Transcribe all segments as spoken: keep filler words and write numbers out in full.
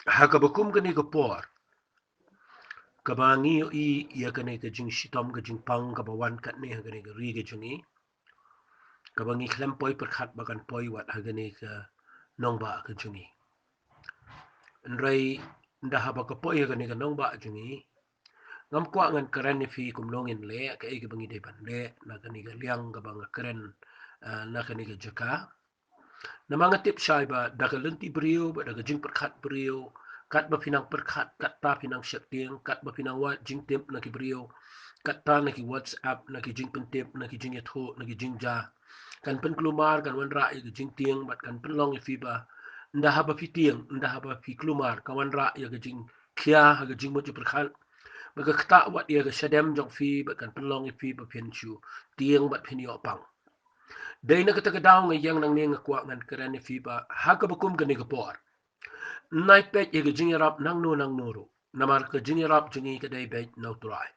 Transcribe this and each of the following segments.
Ha kaba kum kane ka por, kaba ngi ïohi ïa kane ka jingshitom ka jingpang kaba wan katne ha kane ka ri ka jong ngi, kaba ngi khlem poi pyrkhat ba kan poi wat ha kane ka nongbah ka jong ngi. Hynrei ynda haba ka poi ha kane ka nongbah jong ngi, ngam kwah ngan kren ïa phi kumno ngin leh, kaei kaba ngi dei ban leh na kane ka liang kaba nga kren, eh, na kane ka jaka. Namar nga tip shai ba da ka lynti briew, ba da ka jingpyrkhat briew, katba phi nang pyrkhat, katta phi nang sheptieng, katba phi nang wad jingtip na ki briew, katta na ki WhatsApp, na ki jingpyntip, na ki jingïathuh, na ki jingjia, kan pynkulmar, kan wanrah ïa ka jingtieng, bad kan pynlong ïa phi ba ynda haba phi tieng, ynda haba phi kulmar, kan wanrah ïa ka jingkhia ha ka jingmut jingpyrkhat, bad ka ktah wat ïa ka shadem jong phi, bad kan pynlong ïa phi ba phin shu tieng bad phin ïoh pang. Dei na kata ka daw nga ïeng nangne nga kwah ngan kren ïa phi ba ha kaba kum kane ka por, nai peit ïa ka jingïarap nangno nangno ruh, namar ka jingïarap jong ngi ka dei beit na U Trai.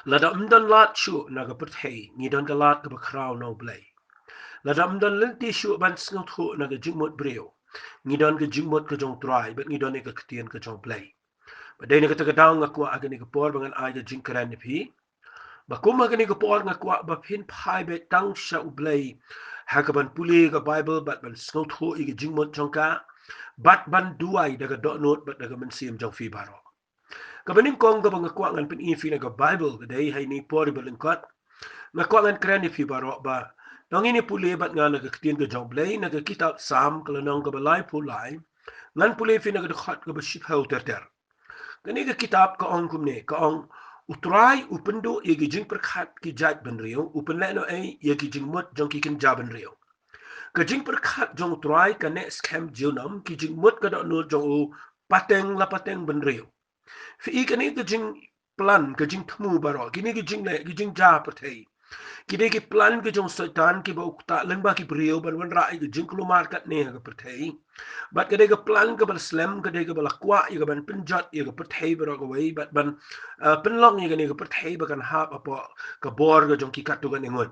Lada ym don lad shuh na ka pyrthei, ngi don ka lad kaba khraw na U Blei. Lada ym don lynti shuh ban sngewthuh na ka jingmut briew, ngi don ka jingmut ka jong U Trai, bad ngi don ïa ka ktien ka jong U Blei. Bad dei na kata ka daw nga kwah ha kane ka por ba ngan ai ka jingkren ïa phi. Ba kum ha kane ka por nga kwah ba phin phai beit tang sha U Blei ha kaban pule ka Baibl bad ban sngewthuh ïa ka jingmut jong ka, bad ban duwai da ka dohnud bad da ka mynsiem jong phi baroh. Kaba nyngkong kaba nga kwah ngan pyni ïa phi na ka Baibl ka dei ha ine i por iba lyngkot. Nga kwah ngan kren ïa phi baroh ba, to ngin ïa pule bad nga na ka ktien ka jong U Blei, na ka kitab Salm ka lynnong kaba laiphew lai. Ngan pule ïa phi na ka dkhot kaba shiphew ter ter. Kane ka kitab ka ong kumne, ka ong, U Trai u pynduh ïa ki jingpyrkhat ki jait bynriew, u pynlehnohei ïa ki jingmut jong ki kynja bynriew. Ka jingpyrkhat jong U Trai ka neh skhem junom, ki jingmut ka dohnud jong u pateng la pateng bynriew. Phi i kane ka jingplan, ka jingthmu baroh, kine ki jingleh, ki jingjia pyrthei, ki dei ki plan ka jong Soitan kiba u ktah lyngba ki briew ban wanrah ïa ka jingkulmar katne ha ka pyrthei. Bad ka dei ka plan kaba la slem, ka dei kaba la kwah ïa kaban pynjot ïa ka pyrthei baroh kawei, bad ban, ah, pynlong ïa kane ka pyrthei ba kan hap hapoh ka bor ka jong ki katto katne ngut.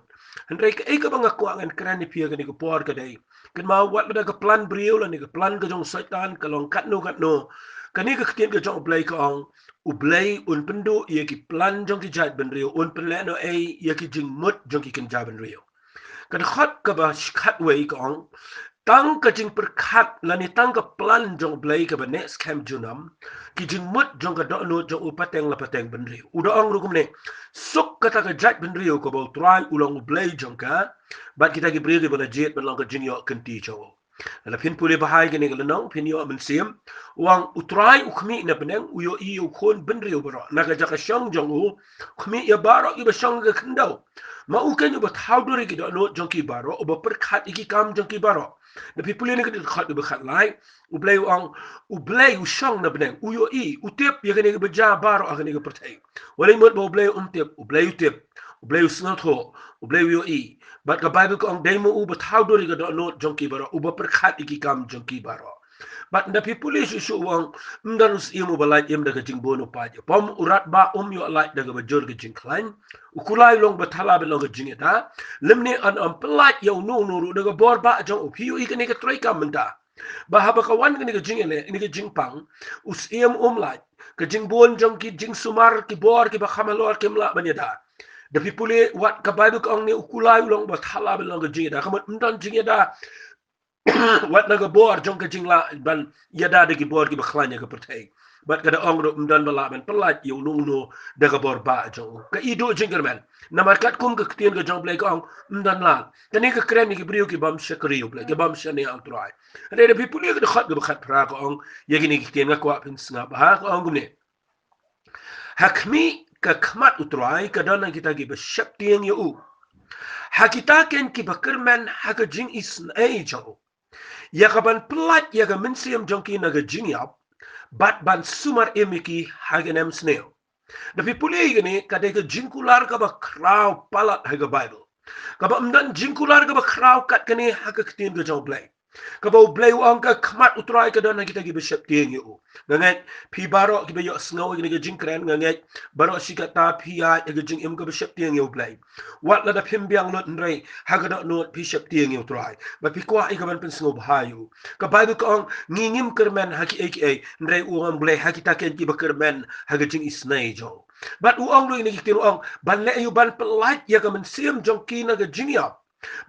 Hynrei kaei kaba nga kwah ngan kren ïa phi ha kane ka por ka dei, kynmaw wat lada ka plan briew lane ka plan ka jong Soitan ka long katno katno, kane ka ktien ka jong U Blei ka ong, U Blei un pynduh ïa ki plan jong ki jait bynriew, un pynlehnohei ïa ki jingmut jong ki kynja bynriew. Ka dkhot kaba shi khatwei ka ong, tang ka jingpyrkhat lane tang ka plan jong U Blei kaba neh skhem junom, ki jingmut jong ka dohnud jong u pateng la pateng bynriew. U da ong ruh kumne, suk kata ka jait bynriew kaba U Trai u long U Blei jong ka, bad kita ki briew kiba la jied ban long ka jingïoh kynti jong u. Lada phin pule bha ïa kane ka lynnong phin ïoh mynsiem. U ong U Trai u khmih na bneng, u ïohi ïa u khun bynriew baroh. Na ka jaka shong jong u, u khmih ïa baroh kiba shong ha ka khyndew. Ma u keiñ uba thaw dur ïa ki dohnud jong ki baroh, uba pyrkhat ïa ki kam jong ki baroh. Lada phi pule na ka dkhot kaba khatlai, U Blei u ong, U Blei u shong na bneng, u ïohi, u tip ïa kane kaba jia baroh ha kane ka pyrthei. Wat la mut ba U Blei um tip, U Blei u tip, U Blei u sngewthuh, U Blei u ïohi. Bad ka Baibl ka ong dei ma u uba thaw dur ïa ka dohnud jong ki baroh, uba pyrkhat ïa ki kam jong ki baroh. Bad lada phi pule shuh shuh u ong, ym don u syiem uba lait im da ka jingbun u paid ïapom, u radbah um ïoh lait da kaba jur ka jingkhlaiñ, u kulai u long ba thala ban long ka jingïada, lymne un ym pyllait ïa uno uno ruh da ka bor bah jong u. Phi ïohi kane ka treikam mynta. Ba haba ka wan kane ka jingïaleh, kane ka jingpang, u syiem um lait, ka jingbun jong ki jingsumar ki bor kiba kham halor kim lah ban ïada. Lada phi pule wat ka Baibl ka ong ne u kulai u long ba thala ban long ka jingïada, ka mut ym don jingïada wat na ka bor jong ka jinglah ban ïada da ki bor kiba khlaiñ ha ka pyrthei. Bad ka da ong ruh ym don ba lah ban pyllait ïa uno uno da ka bor bah jong u. Ka i duh jingkyrmen. Namar katkum ka ktien ka jong U Blei ka ong ym don lad. Kane ka kren ïa ki briew ki bym shakri U Blei, ki bym shaniah U Trai. Hynrei lada phi pule ka dkhot kaba khatphra ka ong, ïa kine ki ktien nga kwah phin sngap bha, ka ong kumne. Ha khmih ka khmat U Trai ka don na kita kiba sheptieng ïa u, ha kita keiñ kiba kyrmen ha ka jingisynei jong u, ïa kaban pyllait ïa ka mynsiem jong ki na ka jingïap, bad ban sumar im ïa ki ha ka nemsniew. Lada phi pule ïa kane, ka dei ka jingkular kaba khraw palat ha ka Baibl. Kaba ym don jingkular kaba khraw kat kane ha ka ktien ka jong U Blei. Kaba U Blei u ong ka khmat U Trai ka don ha kita kiba sheptieng ïa u. Nga ngeit phi baroh kiba ïohsngew ïa kane ka jingkren, nga ngeit baroh shi katta phi ïaid ha ka jingim kaba sheptieng ïa U Blei. Wat lada phim biang lut hynrei ha ka dohnud phi sheptieng ïa U Trai. Bad phi kwah ïa ka ban pynsngewbha ïa u. Ka Baibl ka ong ngi ngim kyrmen ha kiei kiei, hynrei u ong Blei ha kita kiba kyrmen ha ka jingisynei jong u. Bad u ong ruh ïa kine ki ktien, u ong ban leh ïa u ban pyllait ïa ka mynsiem jong ki na ka jingïap.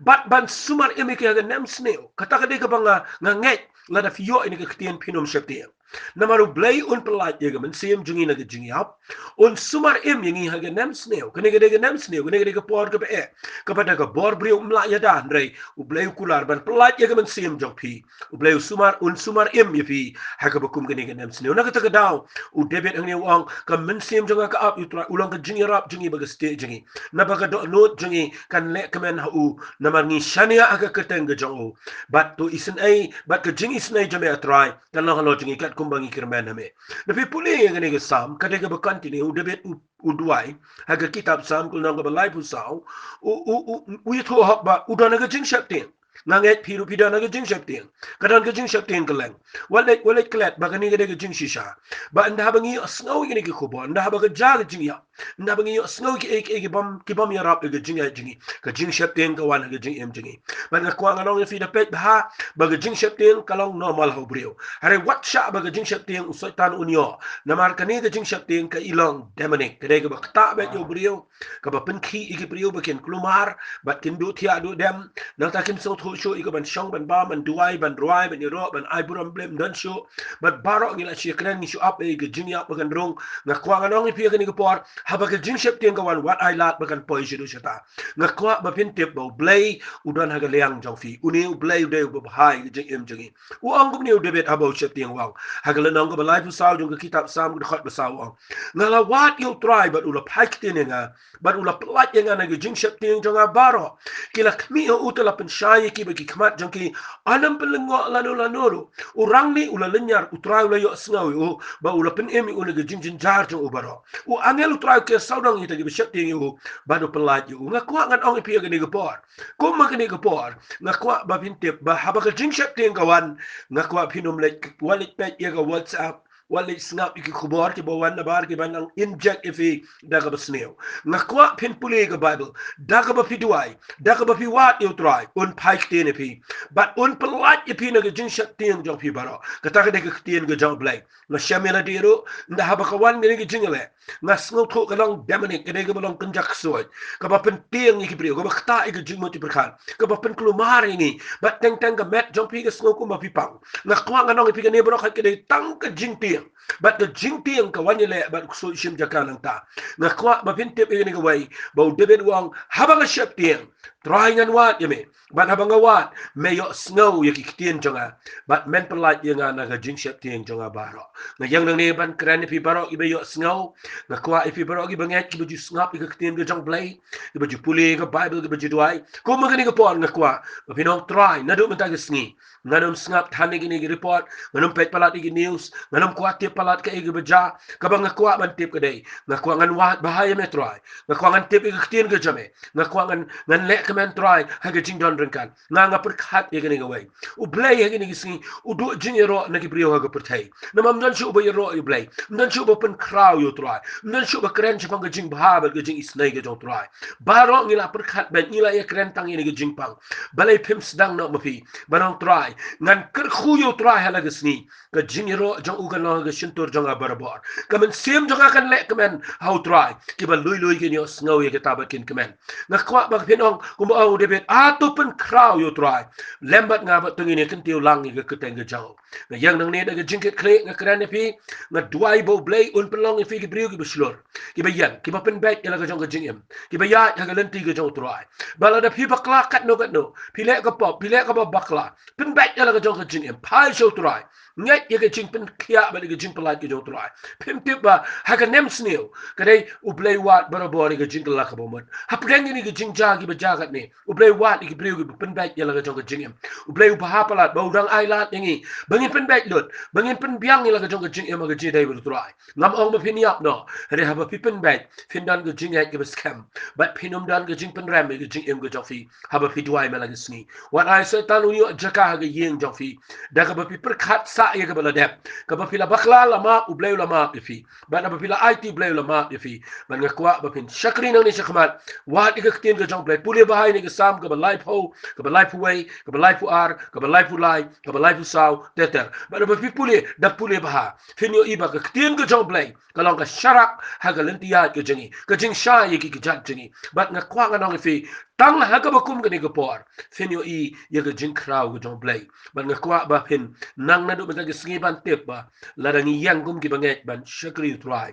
Bad ban sumar im ïa ki ha ka nemsniew. Kata ka dei kaba nga, nga ngeit lada phi ïoh ïa kane ka ktien phin ym sheptieng. Namar U Blei un pyllait ïa ka mynsiem jong ngi na ka jingïap. Un sumar im ïa ngi ha ka nemsniew. Kane ka dei ka nemsniew, kane ka dei ka por kaba eh. Kaba da ka bor briew ym lah ïada, hynrei U Blei u kular ban pyllait ïa ka mynsiem jong phi. U Blei u sumar, un sumar im ïa phi ha kaba kum kane ka nemsniew. Na kata ka daw u David hangne u ong, ka mynsiem jong nga ka ap ïa U Trai, u long ka jingïarap jong ngi bad ka stieh jong ngi. Naba ka dohnud jong ngi kan leh kmen ha u, namar ngi shaniah ha ka kyrteng ka jong u. Bad to isynei, bad ka jingisynei jong me A Trai kan long halor jong ngi katkum ba ngi kyrmen ha me. Lada phi pule ïa kane ka Salm, ka dei kaba continue, u David u, u duwai ha ka kitab Salm ka lynnong kaba laiphew saw, u, u, u, u ïathuh hok ba u don ha ka jingsheptieng. Nga ngeit phi ruh phi don ha ka jingsheptieng. Ka don ka jingsheptieng kylleng. Wat leit, wat leit klet ba kane ka dei ka jingshisha. Ba ynda haba ngi ïohsngew ïa kine ki khubor, ynda haba ka jia ka jingïap, ynda haba ngi ïohsngew kiei kiei ki bym, ki bym ïarap ïa ka jingïaid jong ngi, ka jingsheptieng ka wan ha ka jingim jong ngi. Bad nga kwah ngan ong ïa phi da peit bha ba ka jingsheptieng ka long normal ha u briew. Hynrei wat shah ba ka jingsheptieng u Soitan un ïoh. Namar kane ka jingsheptieng ka i long demonic, ka dei kaba ktah beit ïa u briew, kaba pynkhih ïa ki briew ba kin kulmar bad kin duh thiah duh dem. Nangta kim sngewthuh shuh ïa ka ban shong ban bam, ban duwai, ban rwai, ban ïaroh, ban ai burom blem, ym don shuh. Bad baroh ngi la shu kren, ngi shu ap ïa ka jingïap ba kan rung. Nga kwah ngan ong ïa phi ha kane ka por, haba ka jingsheptieng ka wan, wat ai lad ba kan poi shaduh shata. Nga kwah ba phin tip ba U Blei u don ha ka liang jong phi. Une U Blei u dei uba bha ïa ka jingim jong ngi. U ong kumne u David haba u sheptieng, u ong ha ka lynnong kaba laiphew saw jong ka kitab Salm ka dkhot ba saw, u ong, nga la wad ïa U Trai bad u la phai ktien ïa nga, bad u la pyllait ïa nga na ka jingsheptieng jong nga baroh. Ki la khmih ha u, te la pynshai ïa ki bad ki khmat jong ki, ym pynlyngngoh lano lano ruh. U rangli u la lynñiar, U Trai u la ïohsngew ïa u, bad u la pynim ïa u na ka jingjynjar jong u baroh. U angel U Trai u ker sawdong ïa kita kiba sheptieng ïa u bad u pyllait ïa u. Nga kwah ngan ong ïa phi ha kane ka por, kum ha kane ka por, nga kwah ba phin tip ba haba ka jingsheptieng ka wan, nga kwah phin ym leit, wat leit peit ïa ka WhatsApp, wat leit sngap ïa ki khubor kiba wan nabar kiba nang inject ïa phi da kaba sniew. Nga kwah phin pule ka Baibl, da kaba phi duwai, da kaba phi wad ïa U Trai, un phai ktien ïa phi bad un pyllait ïa phi na ka jingsheptieng jong phi baroh. Kata ka dei ka ktien ka jong U Blei. Nga shem ïa lade ruh, ynda haba ka wan kane ka jingleh, nga sngewthuh ka long demonic, ka dei kaba long kynja ksuid, kaba pyntieng ïa ki briew, kaba ktah ïa ka jingmut jingpyrkhat, kaba pynkulmar ïa ngi. Bad teng teng ka met jong phi ka sngew kumba phi pang. Nga kwah ngan ong ïa phi, kane baroh ka dei tang ka jingtieng. Bad ka jingtieng ka wan ïaleh bad u ksuid shim jaka nangta. Nga kwah ba phin tip ïa kane kawei, ba u David u ong, haba nga sheptieng, Trai, ngan wad ïa me. Bad haba nga wad, me ïohsngew ïa ki ktien jong nga, bad men pyllait ïa nga na ka jingsheptieng jong nga baroh. Nga ïeng nangne ban kren ïa phi baroh kiba ïohsngew. Nga kwah ïa phi baroh kiba ngeit, kiba ju sngap ïa ka ktien ka jong U Blei, kiba ju pule ïa ka Baibl, kiba ju duwai. Kum ha kane ka por nga kwah ba phin ong, Trai, naduh mynta ka sngi ngan ym sngap than ïa kine ki report, ngan ym peit palat ïa ki news, ngan ym kwah tip palat kaei kaba jia. Kaba nga kwah ban tip ka dei, nga kwah ngan wad bha ïa me Trai. Nga kwah ngan tip ïa ka ktien ka jong me. Nga kwah ngan, ngan leh kmen Trai ha ka jingdon ryngkat. Nga, nga pyrkhat ïa kane kawei. U Blei ha kine ki sngi u duh jingïaroh na ki briew ha ka pyrthei. Namar ym don shuh uba ïaroh ïa U Blei, ym don shuh uba pynkhraw ïa U Trai, ym don shuh uba kren shaphang ka jingbha bad ka jingisynei ka jong U Trai. Baroh ngi la pyrkhat beit, ngi la ïakren tang ïa kane ka jingpang. Balei phim sdang noh ma phi ban ong, Trai, ngan kyrkhu ïa U Trai ha la ka sngi. Ka jingïaroh jong u kan long ha ka shyntur jong nga barabor. Ka mynsiem jong nga kan leh kmen ha U Trai. Kiba lui lui kin ïohsngew ïa kata bad kin kmen. Nga kwah ba phin ong kumba ong u David, a to pynkhraw ïa U Trai lem bad nga, bad to ngin ïa kyntiew lang ïa ka kyrteng ka jong u. Nga ïeng nangne da ka jingkitkhlieh, nga kren ïa phi, nga duwai ba U Blei un pynlong ïa phi ki briew kiba shlur, kiba ïeng, kiba pynbeit ïa la ka jong ka jingim, kiba ïaid ha ka lynti ka jong U Trai. Ba lada phi bakla katno katno, phi leh ka pop, phi leh kaba bakla, pynbeit ïa la ka jong ka jingim, phai sha U Trai. Ngeit ïa ka jingpynkhiah bad ïa ka jingpyllait ka jong U Trai. Phim tip ba ha ka nemsniew ka dei U Blei wad barabor ïa ka jingkylla kaba mut. Hapdeng kine ki jingjia kiba jia kat ne. U Blei u wad ïa ki briew kiba pynbeit ïa la ka jong ka jingim. U Blei u bha palat ba u dang ai lad ïa ngi ba ngin pynbeit lut, ba ngin pynbiang ïa la ka jong ka jingim ha ka jingïadei bad U Trai. Ngam ong ba phin ïap noh, hynrei haba phi pynbeit phin don ka jingngeit kaba skhem bad phin ym don ka jingpynrem ïa ka jingim ka jong phi. Haba phi duwai man la ka sngi, wat ai Soitan un ïoh jaka ha ka ïing jong phi da kaba phi pyrkhat sah ïa kaba la dep. Kaba phi la bakla la map, U Blei u la map ïa phi. Bad haba phi la aiti, U Blei u la map ïa phi. Bad nga kwah ba phin shakri nangne shakhmat, wad ïa ka ktien ka jong U Blei, pule bha ïa kane ka Salm kaba laiphew, kaba laiphew wei, kaba laiphew ar, kaba laiphew lai, kaba laiphew saw ter ter. Bad haba phi pule, da pule bha, phin ïohi ba ka ktien ka jong U Blei ka long ka sharak ha ka lynti ïaid ka jong ngi, ka jingshai ïa ki kjat jong ngi. Bad nga kwah ngan ong ïa phi, tang ha kaba kum kane ka por phin ïohi ïa ka jingkhraw ka jong U Blei. Bad nga kwah ba phin nang naduh mynta ka sngi ban tip ba lada ngi ïeng kum kiba ngeit ban shakri U Trai,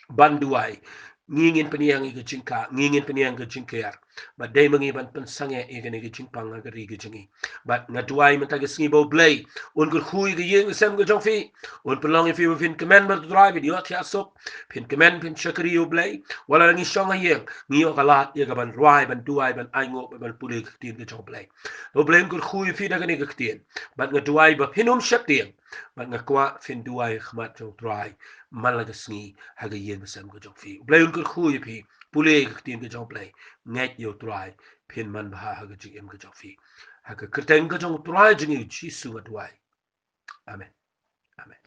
ban duwai, ngi ngin pynïeng ïa ka jingkah, ngi ngin pynïeng ka jingker. Bad dei ma ngi ban pynsangeh ïa kane ka jingpang ha ka ri ka jong ngi. Bad nga duwai mynta ka sngi ba U Blei un kyrkhu ïa ka ïing ka sem ka jong phi, un pynlong ïa phi ba phin kmen bad U Trai, phin ïoh thiah suk, phin kmen, phin shakri ïa U Blei. Wat la ngi shong ha ïing, ngi ïoh ka lad ïa ka ban rwai, ban duwai, ban ainguh, ban pule ka ktien ka jong U Blei. U Blei un kyrkhu ïa phi da kane ka ktien. Bad nga duwai ba phin ym sheptieng. Bad nga kwah phin duwai ha khmat jong U Trai man la ka sngi ha ka ïing ka sem ka jong phi. U Blei un kyrkhu ïa phi, pule ka ktien ka jong U Blei, ngeit ïa U Trai, phin manbha ha ka jingim ka jong phi. Ha ka kyrteng ka jong U Trai jong ngi U Jisu nga duwai. Amen. Amen.